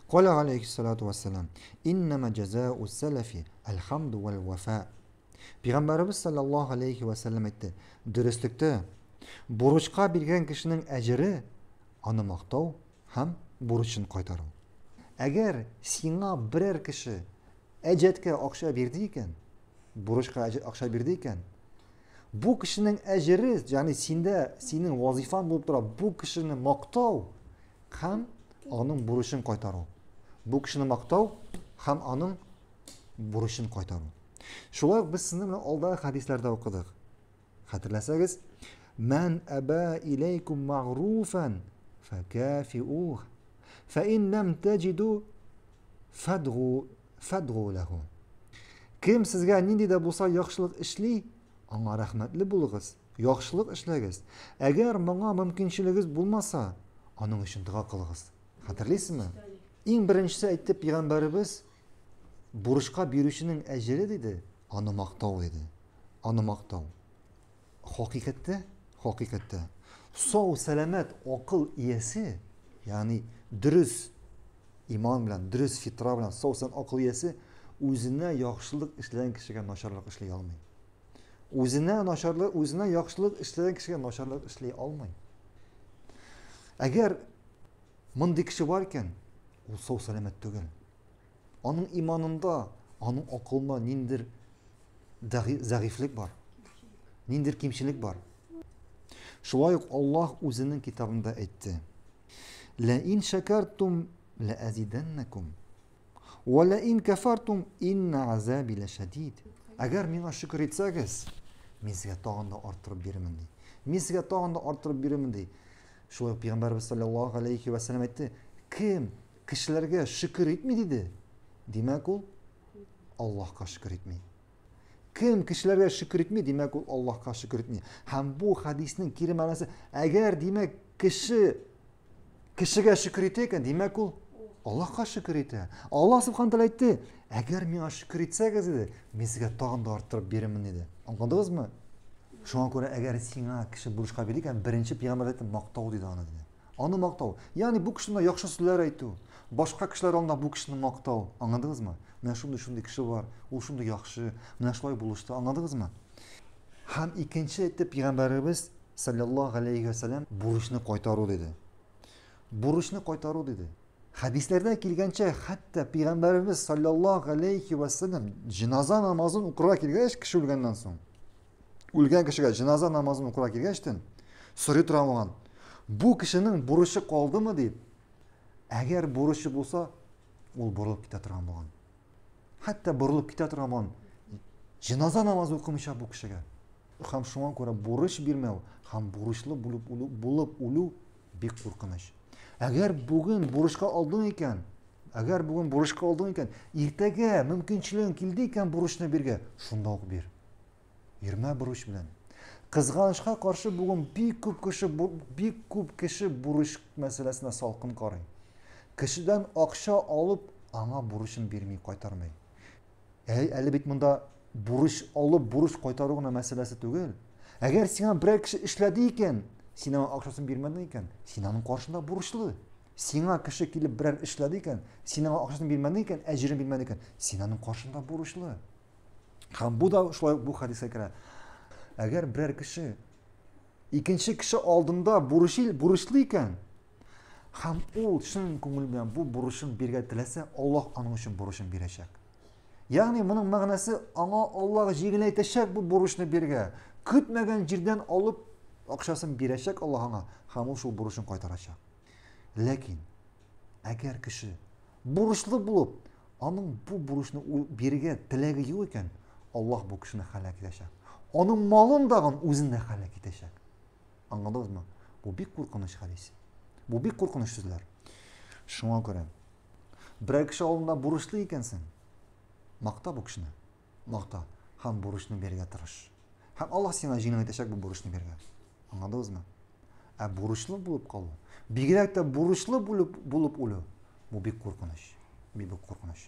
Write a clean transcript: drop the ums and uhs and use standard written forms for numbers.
Каля алейхиссалату вассалам, иннама җәзау сәләфи әлхамду вәл вафа. Пәйгамбәребез саллаллаһу алейхи ва сәлләм әйтте, дөреслектә бурычка биргән кешенең әҗере аны мактау һәм бурычын кайтару. Әгәр сиңа берәр кеше әҗәткә акча бирде икән, бурычка акча бирде икән, бу кешенең әҗере, ягъни синдә, синең вазифаң булып тора, бу кешене мактау һәм аның бурычын кайтару. Бу кешене мактау һәм аның бурычын кайтару. Шулай ук без сезнең белән алдагы хәдисләрдә укыдык. Хәтерләсәгез, Мән аба иләйкум магруфан факафиух фа ин лам таҗиду фадгу фадгу лаху. Кем сезгә нинди дә булса яхшылык эшли, аңа рәхмәтле булыгыз, яхшылык эшләгез. Әгәр моңа мөмкинчелегез булмаса, аның өчен дога кылыгыз. Хәтерлисезме? Иң беренчесе әйтте пәйгамбәребез, бурычка бирүченең әҗере диде, аны мактау диде. Аны мактау. Хакыйкатьтә, хакыйкатьтә сау, сәламәт акыл иясе, ягъни дөрес иман белән, дөрес фитра белән сау сәламәт акыл иясе үзенә яхшылык эшләгән кешегә начарлык эшли алмый. Үзенә начарлык, үзенә яхшылык эшләгән кешегә начарлык эшли алмый. Әгәр мондый кеше бар икән, ул сау сәламәт түгел. Аның иманында, аның акылында ниндер зәгыйфьлек бар. Ниндер кимчелек бар. Шулай ук Аллаһ үзенең китабында әйтте. Ла ин шакартум ла азиданнакум. Ва ла ин кафартум инна азаби лашадид. Әгәр миңа шөкер итсәгез, мин сезгә тагын да арттырып бирермен ди. Мин сезгә тагын да арттырып бирермен ди. Шулай ук Пәйгамбәрбез саллаллаһу алейхи ва саллям әйтте, кем кешеләргә шөкер итми диде, димәк ул Аллаһка шөкер итми. Кем кешеләргә шөкер итми, димәк ул Аллаһка шөкер итми. Һәм бу хадиснең кире мәгънәсе, әгәр димәк кеше кешегә шөкер итә икән, димәк ул Аллаһка шөкер итә. Аллаһ субхана тәгалә әйтте, әгәр миңа шөкер итсәгез диде, мин сезгә тагын да арттырып бирермен диде. Аңладыгызмы? Шуңа күрә әгәр сиңа кеше бурычка бирде икән, беренче пәйгамбәр әйтте, мактау диде аны диде. Аны мактау. Ягъни бу кешене яхшы сүзләр әйтү, башка кешеләр алдында бу кешене мактау. Аңладыгызмы? Менә шундый шундый кеше бар, ул шундый яхшы, менә шулай булышты. Аңладыгызмы? Һәм икенче әйтте пәйгамбәребез саллаллаһу алейхи ва саллям бурычны кайтару диде. Бурычны кайтару диде. Хәдисләрдә килгәнчә, хәтта пәйгамбәребез саллаллаһу алейхи ва саллям җеназа намазын укырга килгәч, кеше үлгәннән соң, үлгән кешегә җеназа намазын укырга килгәчтен, сорый тора булган. Бу кешенең бурычы калдымы дип. Әгәр бурычы булса, ул борылып китә торган булган. Хәтта борылып китә торган булган. Җеназа намазы укымыйча бу кешегә. Һәм шуңа күрә бурыч бирмәү һәм бурычлы булып үлү, булып үлү бик куркыныч. Әгәр бүген бурычка алдың икән, әгәр бүген бурычка алдың икән, иртәгә мөмкинчелегең килде икән бурычны биргә, шунда ук бир. Йөрмә бурыч белән. Кызганычка каршы бүген бик күп кеше бик күп кеше бурыч мәсьәләсенә салкын карый. Кешедән акча алып, аңа бурычын бирми, кайтармый. Ә, әле бит монда бурыч алып, бурыч кайтару гына мәсьәләсе түгел. Әгәр сиңа берәр кеше эшләде икән, син аңа акчасын бирмәдең икән, син аның каршында бурычлы. Сиңа кеше килеп берәр эшләде икән, син аңа акчасын бирмәдең икән, әҗерен бирмәдең икән, син аның каршында бурычлы. Һәм бу да шулай бу хәдискә керә. Әгәр берәр кеше икенче кеше алдында бурычлы, бурычлы икән, һәм ул чын күңел белән бу бурычын бирергә теләсә, Аллаһ аның өчен бурычын бирәчәк. Ягъни моның мәгънәсе аңа Аллаһ җиңеләйтәчәк бу бурычны бирергә. Көтмәгән җирдән алып акчасын бирәчәк Аллаһ аңа һәм ул шул бурычын кайтарачак. Ләкин әгәр кеше бурычлы булып, Аның бу бурычны бирергә теләге юк икән, Аллаһ бу кешене һәлак итәчәк. Аның малын дагын үзен дә һәлак итәчәк. Аңладыгызмы? Бу бик куркыныч хәдис. Бу бик куркыныч сүзләр. Шуңа күрә берәр кеше алдында бурычлы икәнсең, макта бу кешене. Макта һәм бурычны бирергә тырыш. Һәм Аллаһ сиңа җиңел итәчәк бу бурычны бирергә. Аңладыгызмы? Ә бурычлы булып калу, бигрәк тә бурычлы булып, булып үлү, бу бик куркыныч. Бик, бик куркыныч.